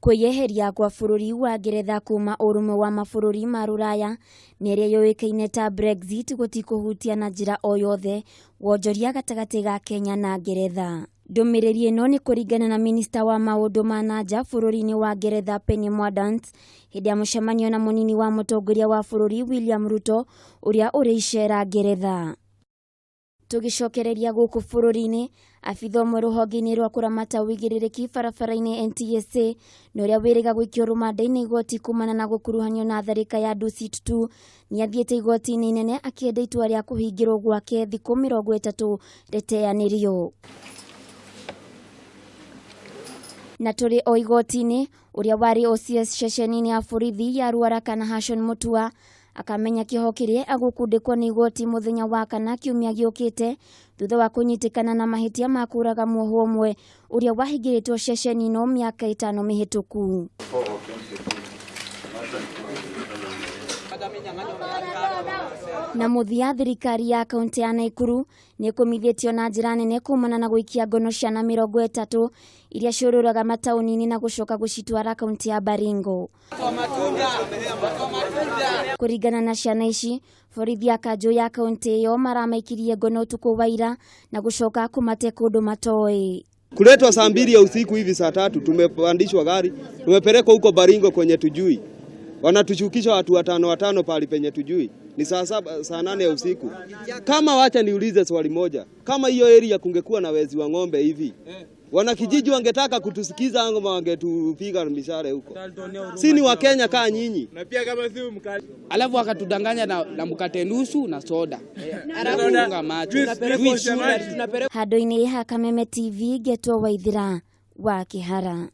Kwĩyeheria kwa bũrũri wa Ngeretha kuma ũrũmwe wa mabũrũri ma Rũraya na ĩrĩa yũĩkaine ta Brexit gũtikũhutia na njĩra o yothe wonjoria gatagatĩ ga Kenya na Ngeretha. Ndũmĩrĩri ĩno nĩ kũringana na minista wa maũndũ ma nanja bũrũri-inĩ wa Ngeretha Penny Mordaunt hĩndĩ ya mũcemanio na mũnini wa mũtongoria wa bũrũri William Ruto ũrĩa ũrĩ icera Ngeretha. Tũgĩcokereria gũkũ bũrũri-inĩ, abitha ũmwe rũhonge-inĩ rwa kũramata ũigĩrĩrĩki barabara-inĩ NTSA na ũrĩa wĩrĩga gũikio rũmande-inĩ igoti kumana na gũkuruhanio na tharĩka ya Dusit 2 nĩathiĩte igoti-inĩ inene akĩenda itua rĩa kũhingĩrwo gwake thikũ 30 rĩteanĩrio. Na tũrĩ o igoti-inĩ, ũrĩa warĩ OCS ceceni-inĩ ya borithi ya Ruaraka na Hashon Mutua akamenya kĩoho kĩrĩa agũkundĩkwo nĩ igoti mũthenya wa kana kiumia gĩũkĩte thutha wa kũnyitĩkana na mahĩtia ma kũraga muohwo ũmwe ũrĩa wahingĩrĩtwo ceceni ĩno mĩaka 5 mĩhĩtũku. Na mũthia thirikari ya kaunti ya Naikuru nĩ ĩkũmithĩtio na njĩra nene kumana na gũikia ngono ciana 30 iria ciũrũraga mataũni-inĩ na gũcoka gũcitwara kaunti ya Baringo. Kũringana na ciana ici, borithi a kanjũ ya kaunti ĩyo maramaikirie ngono ũtukũ wa ira na gũcoka kũmate kũndũ matoĩ. Kuletwa saa 2 ya usiku hivi saa 3 tumepandishwa gari, tumepelekwa huko Baringo kwenye tujui. Wanatushukisha watu watano watano pali penye tujui. Ni saa 7, saa 8 ya usiku. Kama wacha niulize swali moja. Kama hiyo area kungekuwa na wezi wa ng'ombe hivi, wanakijiji wangetaka kutusikiza ama wangetupiga mishale huko? Si ni wa Kenya kaa nyinyi. Na pia kama si mkali. Alafu akatudanganya na mkate nusu na soda. Alafu macho. Handũ-inĩ ha Kameme TV ngetwo Waithira wa Kĩhara.